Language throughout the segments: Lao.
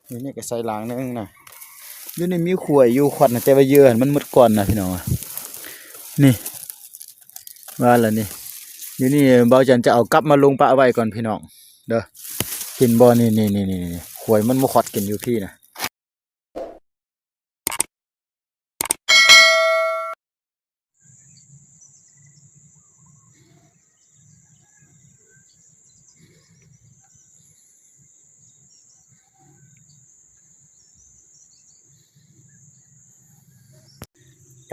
ນີ້ ນີ້ກໍໃສ່ລາງໜຶ່ງນະ. ຢູ່ນີ້ມີຂວາຍຢູ່ຂວັດນະ ແຕ່ວ່າເຫຍື່ອມັນໝົດກ່ອນນະພີ່ນ້ອງ. ນີ້ ວ່າລະນີ້ ຢູ່ນີ້ເບົາຈັນຈະເອົາກັບມາລົງປະໄວ້ກ່ອນພີ່ນ້ອງເດີ. ເຫັນບໍ່ ນີ້ໆໆໆ ຂວາຍມັນມາຂວັດກິນຢູ່ພີ້ນະ.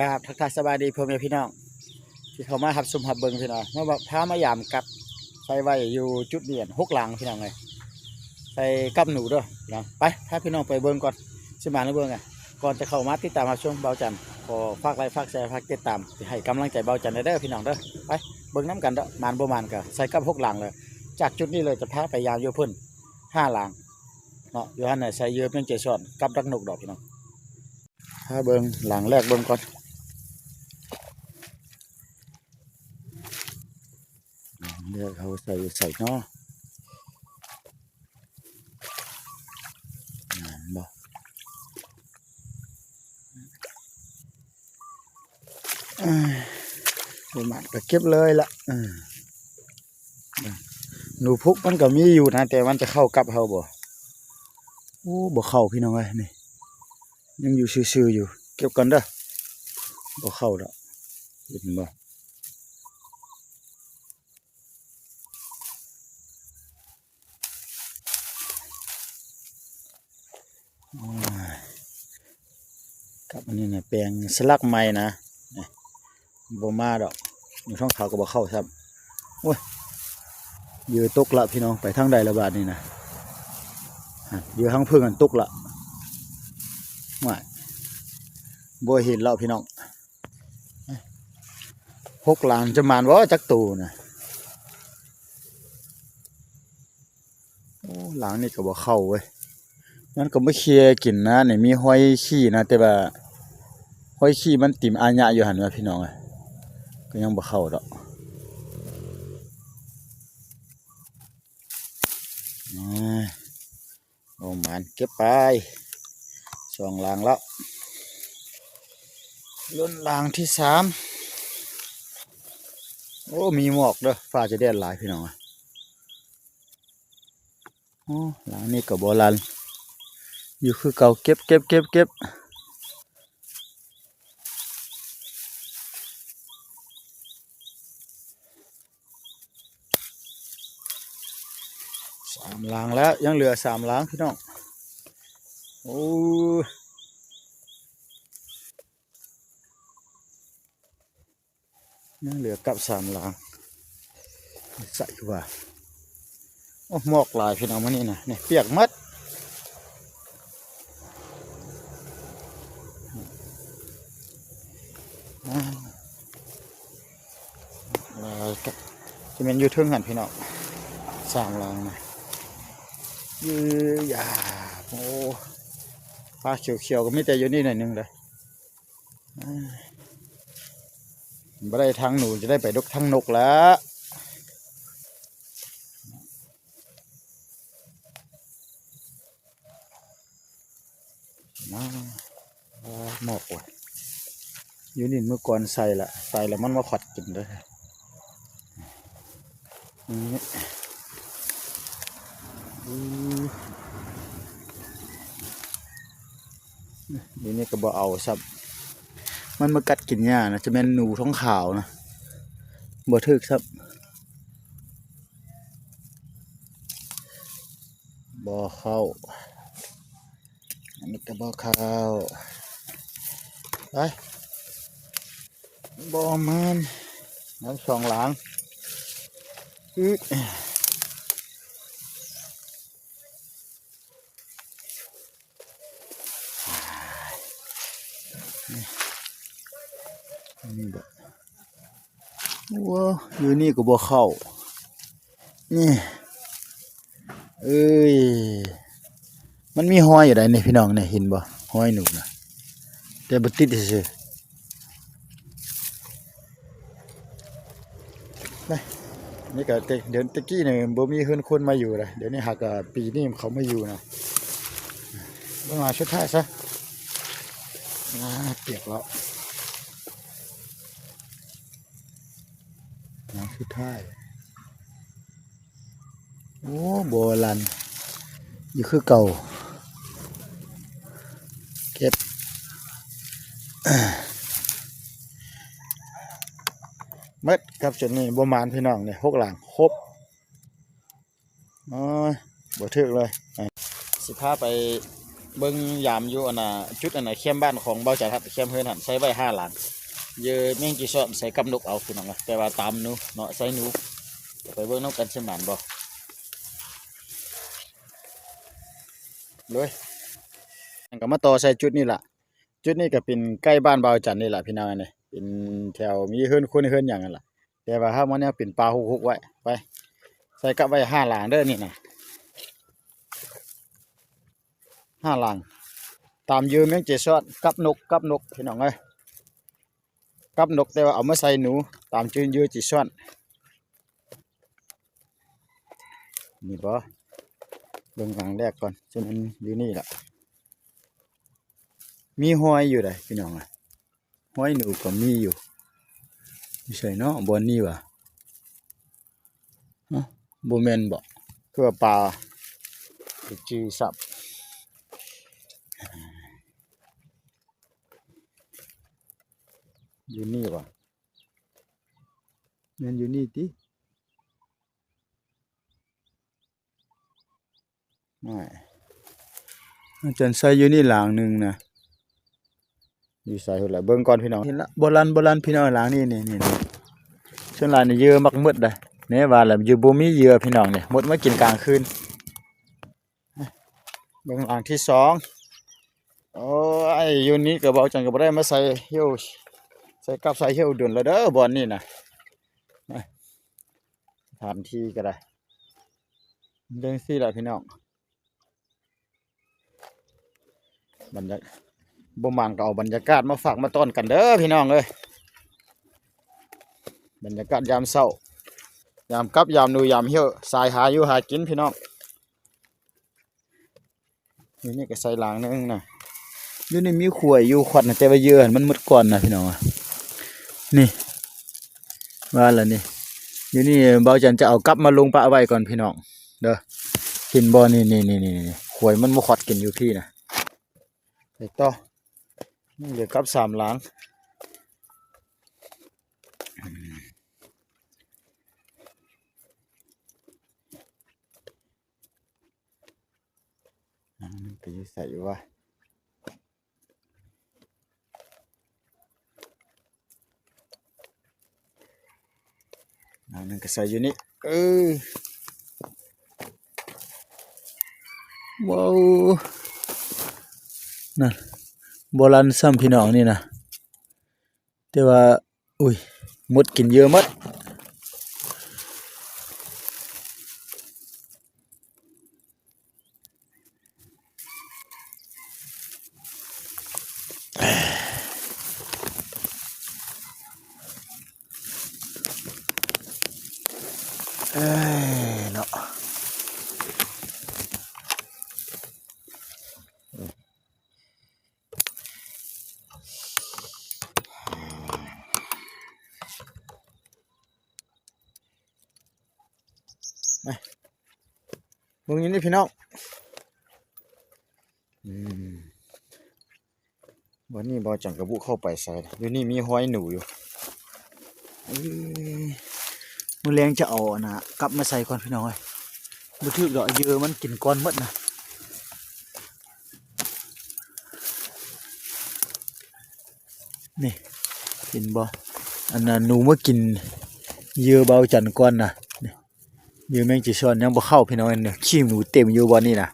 ກາບທັກທາຍສະບາຍດີພໍ່ແມ່ພີ່ນ້ອງ ທີ່ເຂົ້າມາຮັບຊົມຮັບເບິ່ງພີ່ນ້ອງ. ມາ ພາມາຢາມກັບ ໃສ່ໄວ້ຢູ່ຈຸດນີ້ ຫົກຫຼັງພີ່ນ້ອງເອີຍ. ໃສ່ກັບໜູເດີພີ່ນ້ອງ. ໄປ ພາພີ່ນ້ອງໄປເບິ່ງກ່ອນ ຊິມານໃນເບິ່ງ. ກ່ອນຈະເຂົ້າມາຕິດຕາມຮັບຊົມ ເບົາຈັນຂໍຝາກໄລຄ໌ ຝາກແຊ ຝາກຕິດຕາມ ໃຫ້ກຳລັງໃຈເບົາຈັນແດ່ເດີພີ່ນ້ອງເດີ. ໄປເບິ່ງນຳກັນເດີ ໝານບໍ່ໝານກໍໃສ່ກັບຫົກຫຼັງເລີຍ. ຈາກຈຸດນີ້ເລີຍຈະພາໄປຢາມຢູ່ພຸ້ນຫ້າຫຼັງເນາະ. ຢູ່ຫັ້ນນະໃສ່ເຫຍື່ອແມງເຈສອນກັບດັກນົກດອກພີ່ນ້ອງ. ພາເບິ່ງຫຼັງແລກເບິ່ງກ່ອນ. ເລືອກເຮົາໃສ່ ໃສ່ເນາະ. ງາມບໍ່? ເອີ ບໍ່ໝານກໍເກັບເລີຍລະ. ເອີ ໜູພຸກມັນກໍມີຢູ່ນະ ແຕ່ມັນຈະເຂົ້າກັບເຮົາບໍ່? ໂອ້ ບໍ່ເຂົ້າພີ່ນ້ອງເອີຍ. ນີ້ ຍັງຢູ່ຊື່ໆຢູ່. ເກັບກ່ອນເດີ. ບໍ່ເຂົ້າດອກ. ເຫັນບໍ່? ໂອ້ຍ ກັບອັນນີ້ນະ ແປງສະຫຼັກໃໝ່ນະ. ນີ້ ບໍ່ມາດອກ. ຢູ່ທາງເຂົາກໍບໍ່ເຂົ້າຊ້ຳ. ໂອ້ຍ ເຫຍື່ອຕົກລະພີ່ນ້ອງ. ໄປທາງໃດລະບາດນີ້ນະ? ຫັ້ນ ເຫຍື່ອທາງເພິ່ນຫັ້ນຕົກລະ. ວ້າຍ ບໍ່ເຫັນແລ້ວພີ່ນ້ອງ. ຫົກຫຼັງຈະໝານບໍ່ຈັກໂຕນະ? ໂອ້ ຫຼັງນີ້ກໍບໍ່ເຂົ້າເວີຍ. ມັນກໍມາເຄຍກິນນະ. ນີ້ມີຮອຍຂີ້ນະ ແຕ່ວ່າຮອຍຂີ້ມັນຕິ່ມອາຍະຢູ່ຫັ້ນວ່າພີ່ນ້ອງເອີຍ. ກໍຍັງບໍ່ເຂົ້າດອກ. ອາ ໂອ້ ໝານ ເກັບໄປສອງຫຼັງແລ້ວ. ລຸ້ນຫຼັງທີສາມ. ໂອ້ ມີໝອກເດີ ຟ້າຈະແດດຫຼາຍພີ່ນ້ອງ. ໂອ້ ຫຼັງນີ້ກໍບໍ່ລັ່ນ ຢູ່ຄືເກົ່າ. ເກັບ ເກັບ ເກັບ ເກັບ. ສາມຫຼັງແລ້ວ ຍັງເຫຼືອສາມຫຼັງພີ່ນ້ອງ. ໂອ້ ຍັງເຫຼືອກັບສາມຫຼັງ. ໃສ່ວ່າ ໂອ້ ໝອກຫຼາຍພີ່ນ້ອງມື້ນີ້ນະ. ນີ້ ປຽກໝົດ. ອ່າ ຫຼາຍກະ ຈະແມ່ນຢູ່ເທິງຫັ້ນພີ່ນ້ອງ ສາມຫຼັງນະ. ເອີ ຢາ ໂອ້ ປາຂຽວໆກໍມີແຕ່ຢູ່ນີ້ໜ້ອຍໜຶ່ງເດ້. ອ່າ ບໍ່ໄດ້ທາງໜູ ຈະໄດ້ໄປດົກທາງນົກລະ. ມາ ອ່າ ໝອກວ່າ ຢູ່ນີ້ມື້ກ່ອນໃສ່ລະ ໃສ່ລະມັນມາຂວັດກິນເດີ. ນີ້ ນີ້ ນີ້ກໍບໍ່ເອົາຊ້ຳ ມັນມາກັດກິນຫຍ້ານະ. ຈະແມ່ນໜູທອງຂາວນະ ບໍ່ຖືກຊ້ຳ. ບໍ່ເຂົ້າ ອັນນີ້ກໍບໍ່ເຂົ້າ. ໄປ ບໍ່ມານ ຍັງສອງຫຼັງ. ອື ນີ້ບໍ່ ໂອ້ ຢູ່ນີ້ກໍບໍ່ເຂົ້າ. ນີ້ ເອີຍ ມັນມີຮອຍຢູ່ໃດນີ້ພີ່ນ້ອງ ນີ້ເຫັນບໍ່? ຮອຍໜູນະ ແຕ່ບໍ່ຕິດຊື່ໆ. ໄປ ນີ້ກໍແຕ່ ດຽວແຕ່ກີ້ນີ້ບໍ່ມີເຮືອນຄົນມາຢູ່ລະ ດຽວນີ້ຫາກະປີນີ້ເຂົາມາຢູ່ນະ. ເບິ່ງຫຼັງສຸດທ້າຍຊະ. ອາ ປຽກແລ້ວ. ຫຼັງສຸດທ້າຍ. ໂອ້ ບໍ່ລັນ ຢູ່ຄືເກົ່າ. ເກັບໝົດຄັບ ຈຸດນີ້ບໍ່ໝານພີ່ນ້ອງເດ້. ຫົກຫຼັງຄົບ. ໂອ້ຍ ບໍ່ຖືກເລີຍ. ຊິພາໄປເບິ່ງຢາມຢູ່ອັນນ່າ ຈຸດອັນນ່າ ແຄມບ້ານຂອງບ່າວຈັນຫັ້ນ ແຄມເຮືອນຫັ້ນ ໃສ່ໄວ້ຫ້າຫຼັງ. ເຢີແມງຈີຊອນໃສ່ກັບນົກເອົາພີ່ນ້ອງເອີຍ. ແຕ່ວ່າຕາມໜູເນາະ ໃສ່ໜູ. ໄປເບິ່ງນຳກັນຊິໝານບໍ່. ໂດຍ ແລ້ວກໍມາຕໍ່ໃສ່ຈຸດນີ້ລະ. ຈຸດນີ້ກໍເປັນໃກ້ບ້ານບ່າວຈັນນີ້ລະພີ່ນ້ອງເອີຍ. ເປັນແຖວມີເຮືອນຄົນເຮືອນຫຍັງຫັ້ນລະ. ແຕ່ວ່າຫາກມັນຍັງເປັນປ່າຮົກໆໄວ້. ໄປ ໃສ່ກັບໄວ້ຫ້າຫຼັງເດີນີ້ນະ ຫ້າຫຼັງ. ຕາມເຢີແມງຈີຊອນ ກັບນົກ ກັບນົກພີ່ນ້ອງເອີຍ. ກັບນົກ ແຕ່ວ່າເອົາມາໃສ່ໜູ ຕາມເຢີຈີຊອນ. ນີ້ບໍ່ ເບິ່ງຫຼັງແລກກ່ອນ. ຈະແມ່ນຢູ່ນີ້ລະ. ມີຮອຍຢູ່ໃດ໋ພີ່ນ້ອງ. ຮອຍໜູກໍມີຢູ່. ຢູ່ໃສເນາະ ບ່ອນນີ້ຫວາ? ເອົ້າ ບໍ່ແມ່ນບໍ? ຄືວ່າປ່າ ຈື່ສັບ. ຢູ່ນີ້ຫວາ? ແມ່ນຢູ່ນີ້ຕິ? ໂອ້ຍ ອາຈານໃສ່ຢູ່ນີ້ຫຼັງໜຶ່ງນະ. ຢູ່ໃສພຸ້ນລະ? ເບິ່ງກ່ອນພີ່ນ້ອງ. ເຫັນລະ ບໍ່ລັນ ບໍ່ລັນພີ່ນ້ອງ. ຫຼັງນີ້ ນີ້ ນີ້ ນີ້ ສ່ວນຫຼາຍນີ້ເຫຍື່ອມັກໝົດໄດ໋. ແນ່ວ່າລະ ຢູ່ບໍ່ມີເຫຍື່ອພີ່ນ້ອງນີ້ ມົດມາກິນກາງຄືນ. ເບິ່ງຫຼັງທີສອງ. ໂອ້ຍ ຢູ່ນີ້ກໍເວົ້າຈັ່ງກໍບໍ່ໄດ້ມາໃສ່ເຫຍື່ອ ໃສ່ກັບໃສ່ເຫຍື່ອດົນແລ້ວເດີ ບ່ອນນີ້ນະ. ສະຖານທີ່ກໍໄດ້ ຈັ່ງຊີ້ລະພີ່ນ້ອງ. ບັນຍາ ບໍ່ໝານກໍເອົາບັນຍາກາດມາຝາກມາຕ້ອນກັນເດີພີ່ນ້ອງເອີຍ. ບັນຍາກາດຍາມເຊົ້າ ຍາມກັບ ຍາມໜູ ຍາມເຫຍື່ອ ສາຍຫາຢູ່ຫາກິນພີ່ນ້ອງ. ຢູ່ນີ້ກໍໃສ່ຫຼັງໜຶ່ງນະ. ຢູ່ນີ້ມີຂວາຍຢູ່ຂວັດນະ ແຕ່ວ່າເຫຍື່ອມັນໝົດກ່ອນນະພີ່ນ້ອງ. ນີ້ ວ່າລະນີ້ ຢູ່ນີ້ບ່າວຈັນຈະເອົາກັບມາລົງປະໄວ້ກ່ອນພີ່ນ້ອງເດີ. ເຫັນບໍ່ ນີ້ ນີ້ ນີ້ ນີ້ ຂວາຍມັນມາຂວັດກິນຢູ່ພີ້ນະ. ໄປຕໍ່ ຍັງເຫຼືອກັບສາມຫຼັງ. ອືມ ມັນໄປຢູ່ໃສວະ? ອັນນັ້ນກໍໃສ່ຢູ່ນີ້. ເອີ ວ້າວ ນັ້ນ ບໍ່ລັນຊ້ຳພີ່ນ້ອງນີ້ນະ. ແຕ່ວ່າ ອຸ້ຍ ມົດກິນເຫຍື່ອໝົດ. ເອີເນາະ. ມາ ເບິ່ງຢູ່ນີ້ພີ່ນ້ອງ. ອືມ ວັນນີ້ບ່າວຈັນກະບຸເຂົ້າໄປໃສ່ ຢູ່ນີ້ມີຮອຍໜູຢູ່. ເອີ ມື້ແລງຈະເອົາອັນນ່າກັບມາໃສ່ກ່ອນພີ່ນ້ອງເອີຍ. ບໍ່ຖືກດອກ ເຫຍື່ອມັນກິນກ່ອນໝົດນະ. ນີ້ ເຫັນບໍ່? ອັນນ່າ ໜູມາກິນເຫຍື່ອບ່າວຈັນກ່ອນນະ. ນີ້ ເຫຍື່ອແມງຈີຊອນຍັງບໍ່ເຂົ້າພີ່ນ້ອງເອີຍ. ຂີ້ໜູເຕັມຢູ່ບ່ອນນີ້ນະ.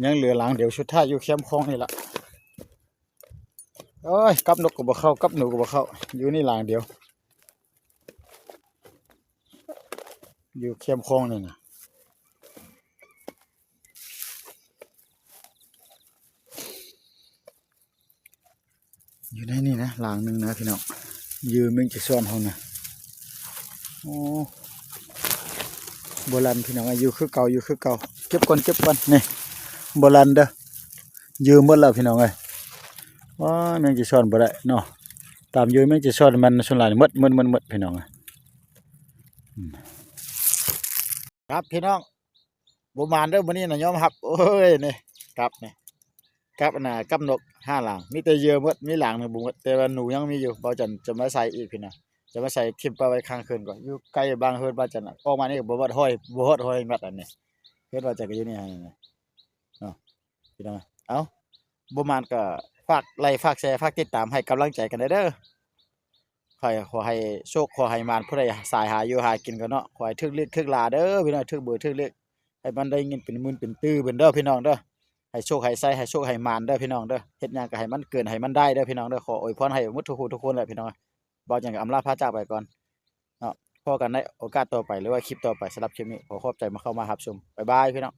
ຍັງເຫຼືອຫຼັງດຽວສຸດທ້າຍຢູ່ແຄມຄອງນີ້ລະ. ໂອ້ຍ ກັບນົກກໍບໍ່ເຂົ້າ ກັບໜູກໍບໍ່ເຂົ້າ ຢູ່ນີ້ຫຼັງດຽວ ຢູ່ແຄມຄອງນີ້ນະ. ຢູ່ໃນນີ້ນະ ຫຼັງໜຶ່ງນະພີ່ນ້ອງ ເຫຍື່ອແມງຈີຊອນເຮົານະ. ໂອ້ ບໍ່ລັນພີ່ນ້ອງ ຢູ່ຄືເກົ່າ ຢູ່ຄືເກົ່າ. ເກັບກ່ອນ ເກັບກ່ອນ ນີ້ ບໍ່ລັນເດີ້ ເຢີໝົດແລ້ວພີ່ນ້ອງເອີຍ. ໂອ້ຍ ແມງຈີຊອນບໍ່ໄດ້ເນາະ ຕາມເຢີແມງຈີຊອນມັນສ່ວນຫຼາຍໝົດ ໝົດ ໝົດ ໝົດ ພີ່ນ້ອງເອີຍ. ອືມ ຄັບພີ່ນ້ອງ ບໍ່ໝານເດີ້ມື້ນີ້ນະ ຍອມຮັບ. ໂອ້ຍ ນີ້ ກັບນີ້ ກັບອັນນ່າ ກັບນົກຫ້າຫຼັງ ມີແຕ່ເຢີໝົດ ມີຫຼັງໜຶ່ງບໍ່ໝົດ ແຕ່ວ່າໜູຍັງມີຢູ່. ບ່າວຈັນຈະມາໃສ່ອີກພີ່ນ້ອງ ຈະມາໃສ່ຖິ້ມປະໄວ້ຄ້າງຄືນກ່ອນ. ຢູ່ໃກ້ບາງເຮືອນບ່າວຈັນນະ ອອກມານີ້ກໍບໍ່ຮອດຮ້ອຍ ບໍ່ຮອດຮ້ອຍແມັດອັນນີ້ ເຮືອນບ່າວຈັນກໍຢູ່ນີ້ຫັ້ນນະເນາະ ພີ່ນ້ອງ. ເອົ້າ ບໍ່ໝານກໍຝາກໄລຄ໌ ຝາກແຊ ຝາກຕິດຕາມໃຫ້ກຳລັງໃຈກັນແດ່ເດີ້. ຂໍໃຫ້ ຂໍໃຫ້ໂຊກ ຂໍໃຫ້ໝານ ຜູ້ໃດສາຍຫາຢູ່ຫາກິນກໍເນາະ ຂໍໃຫ້ຖືກເລກຖືກລາເດີ້ພີ່ນ້ອງ ຖືກເບີຖືກເລກ ໃຫ້ມັນໄດ້ເງິນເປັນໝື່ນເປັນຕື້ເພິ່ນເດີ້ພີ່ນ້ອງເດີ້. ໃຫ້ໂຊກໃຫ້ໄຊ ໃຫ້ໂຊກໃຫ້ໝານເດີ້ພີ່ນ້ອງເດີ້. ເຮັດຫຍັງກໍໃຫ້ມັນເກີນໃຫ້ມັນໄດ້ເດີ້ພີ່ນ້ອງເດີ້. ຂໍອວຍພອນໃຫ້ໝົດທຸກຜູ້ທຸກຄົນແຫຼະພີ່ນ້ອງ. ເວົ້າຫຍັງກໍອຳລາພາຈາກໄປກ່ອນເນາະ ພໍ້ກັນໃນໂອກາດຕໍ່ໄປ ຫຼືວ່າຄລິບຕໍ່ໄປ. ສຳລັບຄລິບນີ້ ຂໍຂອບໃຈມາເຂົ້າມາຮັບຊົມ. ບາຍບາຍພີ່ນ້ອງ.